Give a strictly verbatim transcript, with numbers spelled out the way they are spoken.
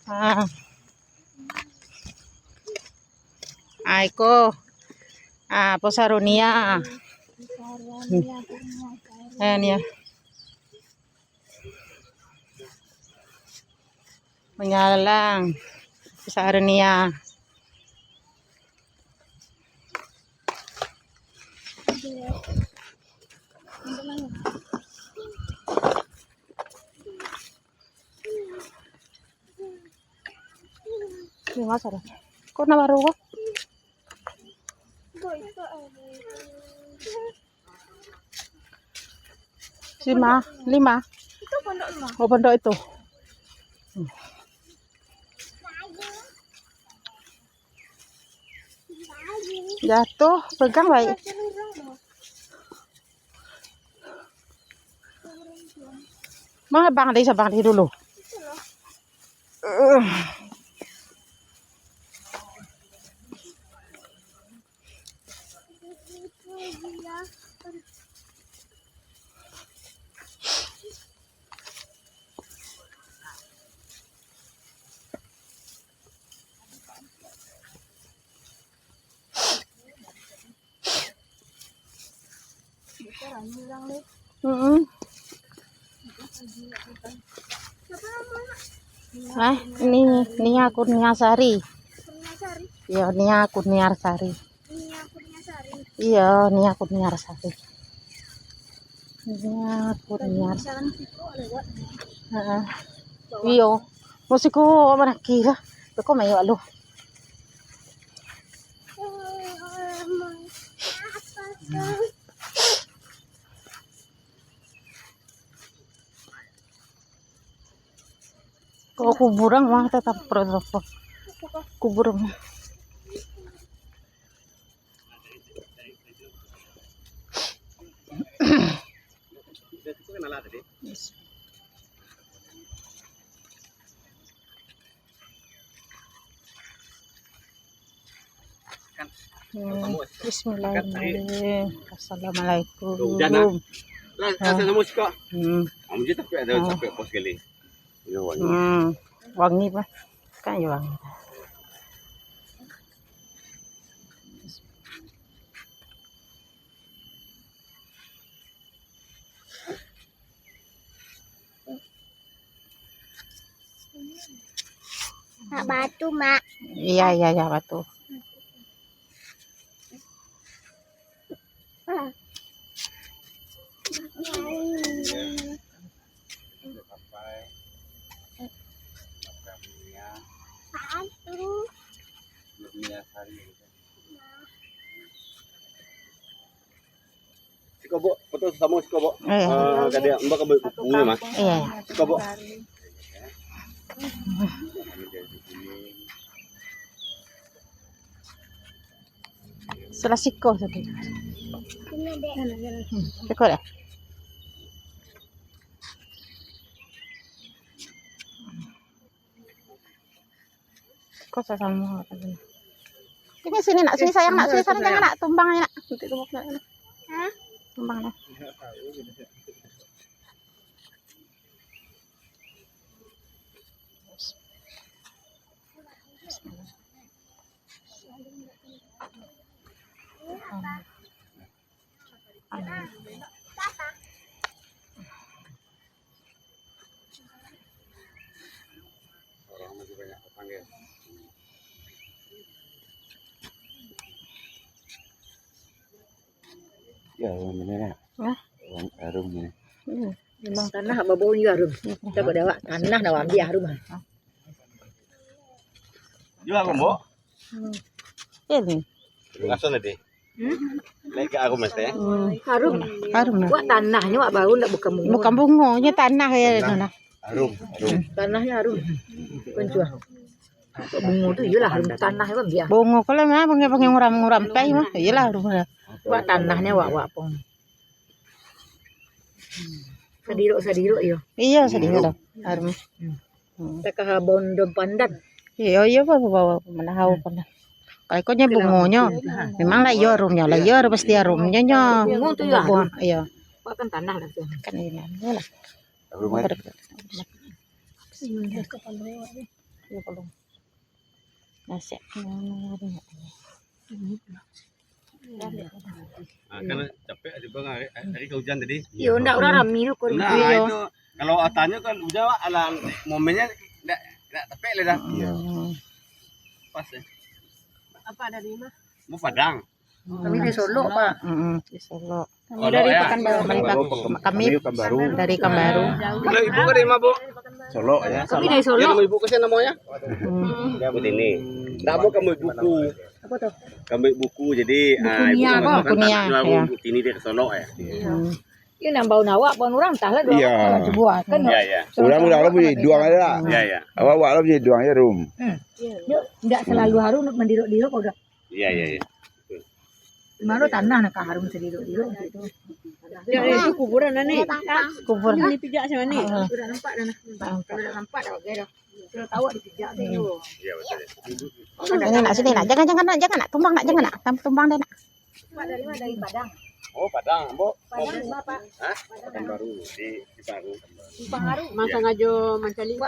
Ah. Ah, iko. Ah, posarunia. Hmm. Eh, ni ya. Manyalang. Posarunia. Lima salah. Kok na baru kok? Lima, lima. Itu pondok lima. Oh, pondok itu. Hmm. Jatuh, pegang baik. Mah, bang deh, sabang deh dulu. Mm-mm. Ah, ini Nia Kurnia Sari. Iyo, Nia Kurnia Sari. Iyo, Nia Kurnia Sari. Nia Kurnia Sari. Heeh. Iyo. Musik ku mana kira? Beko mayo lu. Kalau kuburan mah tetap berapa? Kuburan. Hmm, bismillahirrahmanirrahim. Assalamualaikum. Lah, lah, sama sikok. Hmm. Kamu je tapi ada sampai pos kali. Ini wangi. Hmm, wangi, Pak. Kan ya wangi. Mak, batu, Mak. Iya, iya, iya, batu. Ah. Batu. Siko, Buk, foto samo siko, Buk. Iyo. Ah, ka dia, mbak ka bu-, bunga, Mas. Iyo. Siko, Buk. Salah siko tadi. Hmm, siko dah. Kok sasamo? Sini, sini, nak, sini, sayang, nak, sini, sana, jangan, nak, tumbang, nak. Nanti tumbang, nak. Hah? Tumbang, nak. Orang masih banyak datang, ya. Ya, orang bener, ya. Hah? Orang harum ni. Hmm. Memang tanah babau ni harum. Hmm. Dapat awak tanah nak ambil harum, ah. Jual, Mbok? Hmm. Ini. Langsung nanti. Hmm? Naik ke harum, Mas, ya? Hmm. Harum. Harum lah. Wak tanahnyo wak bau ndak bukan bungo. Bukan bungo, nyo tanah ya. Tanah. Nah. Harum, harum. Tanahnyo harum. Kuncua. Bungo tu iyolah harum tanah kan biasa. Bungo kalau memang bungo-bungo nguram-nguram tai mah, iyolah harum lah. Wak tanahnyo wak, wak pong. Sadirok-sadirok iyo. Iyo, sadirok. Harum. Hmm. Hmm. Takah abon dom pandan. Iyo, iyo, bawa, bawa, manahau pandan. Kalau ikonyo bungonyo, memang lah iyo harumnyo, lah iyo harus pasti harumnyo nyo. Bungo tu yo harum. Iyo. Wak kan tanah lah tu. Kan iyo lah. Harum, kan? Ber- Hmm. Iyo, kalau. Nasek. Ah, kan capek aja, Bang, hari, hari ka hujan tadi. Iyo, ndak urang rami tu, kok. Nah, iyo. Itu kalau atanyo kan hujan, alah, momennya ndak, ndak tepek lah dah. Iyo. Hmm. Pas, ya. Apa dari mana? Mau Padang. Kami dari Solok, Pak. Mm-mm, di Solok. Kami dari Pekanbaru. Kami dari Pekanbaru. Kalau ibu dari mana, Bu? Solok, ya. Kami dari Solok. Nama ibu ke sana namanya? Hmm. Ibu Tini. Ndak, Bu, kami buku. Apa tu? Kami buku, jadi, buku ah, ibu Nia, kan Bang. Buku Nia, ya. Ibu Tini dari Solok, ya. Hmm. Iyo, nan bau nawak pun urang tah lah, dua orang cubo, kan. Iya, iya. Urang-urang lah bunyi duang aja lah. Iya, iya. Awak-awak lah bunyi duang aja, Rum. Hmm. Yo, ndak selalu harus mandirok-dirok kok dah. Iya, iya, iya. Baru tanah nak harum sendiri dulu gitu. Ya, itu kuburan lah ni. Kubur. Ini pijak sama ni. Sudah nampak dah nah. Kalau dah nampak dah, oke dah. Kalau tahu dipijak tu. Iya, betul. Ini nak sini nak. Jangan, jangan nak, jangan nak. Tumbang nak, jangan nak. Tam-, tumbang deh nak. Pak, dari mana? Dari Padang. Oh, Padang, Bu. Padang, Pak. Hah? Pekanbaru. Di, di Baru. Di Pekanbaru. Mang sangajo mancari.